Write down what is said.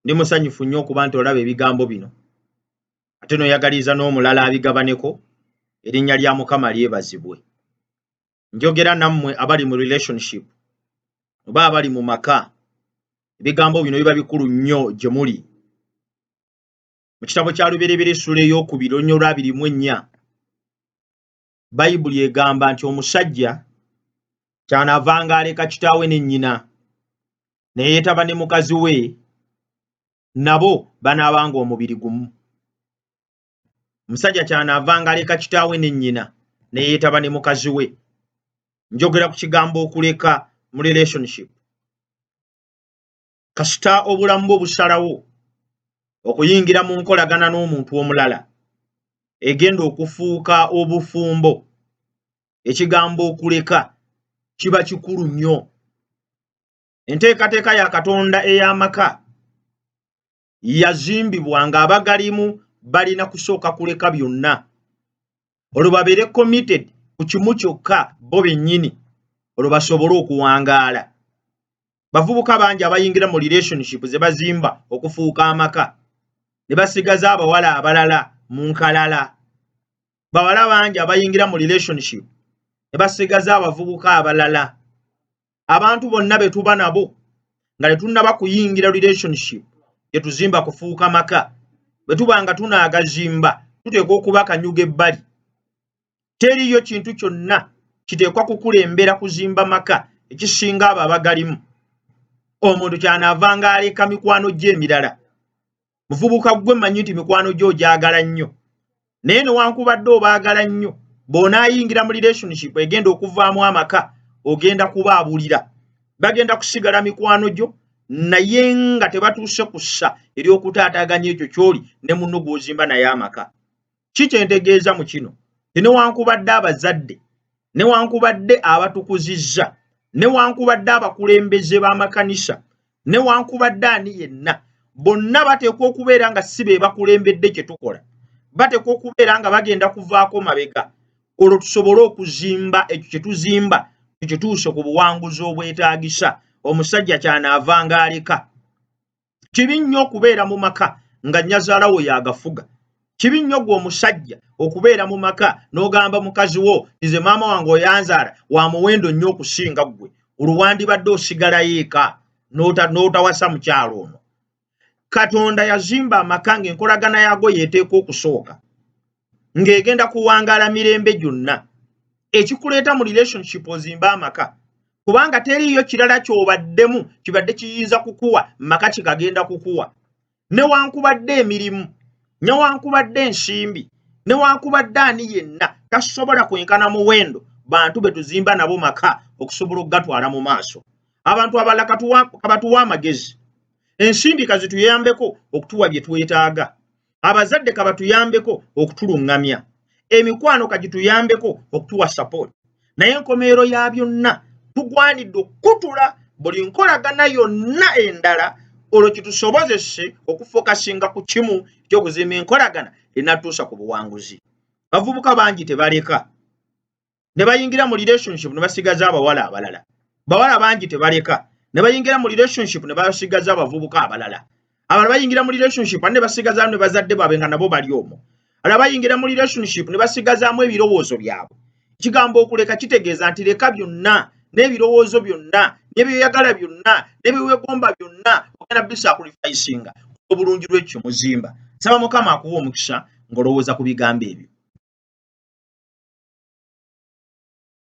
Ndi musanyufu nnyo okuba nti olaba ebigambo bino ate n'oyagaliza n'omulala abigabaneko. Erinnya lya Mukama lyebazibwe. Njogera nammwe abali mu relationship oba abali mu maka, ebigambo bino biba bikulu nnyo gye muli. Mu kitabo kya Lubereberye essula ey'okubiri olunya olwabiri mu ennya, Bayibuli egamba nti omusajja kyanaavanga aleka kitaawe ne nnyina ne yeetaba ne mukazi we, nabo banaabanga omubiri gumu. Omusajja kyanaavanga aleka kitaawe ne nnyina ne yeetaba ne mukazi we. Njogera ku kigambo okuleka mu relationship. Kasita obulamu bwo busalawo okuyingira mu nkolagana n'omuntu omulala egenda okufuuka obufumbo, ekigambo okuleka kiba kikulu nnyo. Enteekateeka ya Katonda ey'amaka yazimbibwa ng'abagalimu balina kusooka kuleka byonna olwo babeere committed ku kimu kyokka bo bennyini, olwo basobole okuwangaala. Bavubuka bangi abayingira mu relationship ze bazimba okufuuka amaka ne basigaza abawala abalala mu nkalala. Bawala bangi abayingira mu relationship ne basigaza abavubuka abalala. Abantu bonna be tuba nabo nga tetunnaba kuyingira relationship gye tuzimba kufuuka maka, bwe tuba nga tunaagazimba tuteekwa okuba kanyuga ebbali. Teriiyo kintu kyonna kiteekwa kukulembera kuzimba maka ekisinga abo abagalimu. Omuntu kyanaavanga aleka mikwano gye emirala. Muvubuka ggwe mmanyi nti mikwano gyo ogyagala nnyo, naye newankubadde obaagala nnyo, bw'onaayingira mu relationship egenda okuvaamu amaka ogenda kubaabulira. Bagenda kusigala mikwano gyo naye nga tebatuuse ku ssa ery'okutaataaganya ekyo ky'oli ne munno gw'ozimba naye amaka. Ki kye ntegeeza mu kino? Nti newankubadde abazadde, newankubadde abatukuzizza, newankubadde abakulembeze b'amakanisa, newankubadde ani yenna, bonna bateekwa okubeera nga si be bakulembedde kye tukola. Bateekwa okubeera nga bagenda kuvaako mabega olwo tusobole okuzimba ekyo kye tuzimba tukituuse ku buwanguzi obwetaagisa. Omusajja ky'anaavanga aleka. Kibi nnyo okubeera mu maka nga nnyazaala wo y'agafuga. Kibi nnyo gwe omusajja okubeera mu maka n'ogamba mukazi wo nze maama wange oyanzaala wa muwendo nnyo okusinga ggwe, olwo wandibadde osigalayo eka n'otawasa mukyalo ono. Katonda yazimba amaka ng'enkolagana yaago y'eteekwa okusooka, ng'egenda kuwangaala mirembe gyonna. Ekikuleeta mu relationship ozimbe amaka, kubanga teriiyo kirala ky'obaddemu kibadde kiyinza kukuwa maka kikagenda kukuwa. Newankubadde emirimu, newankubadde ensimbi, newankubadde ani yenna tasobola kwenkana muwendo bantu be tuzimba nabo maka okusobola okugatwala mu maaso. Abantu abalala kabatuwa amagezi, ensimbi kazituyambeko okutuwa bye twetaaga, abazadde kabatuyambeko okutulungamya, emikwano kagituyambeko okutuwa support, naye enkomeero ya byonna tugwanidde okukutula buli nkolagana yonna endala olwo kitusobozese okufokasinga ku kimu eky'okuzimba enkolagana enatuusa ku buwanguzi. Bavubuka bangi tebaleka ne bayingira mu relationship ne basigaza abawala abalala. Bawala bangi tebaleka ne bayingira mu relationship ne basigaza abavubuka abalala. Abalala bayingira mu relationship ate ne basigazaamu ne bazadde baabwe nga nabo bali omwo. Abalala bayingira mu relationship ne basigazaamu ebirowoozo byabwe. Ekigambo okuleka kitegeeza nti leka byonna n'ebirowoozo byonna n'ebyoyagala byonna n'ebyewegomba byonna, ogenda bisacrificinga obulungi lw'ekyo muzimba. Nsaba Mukama akuwa omukisa ng'olowooza ku bigambo ebyo.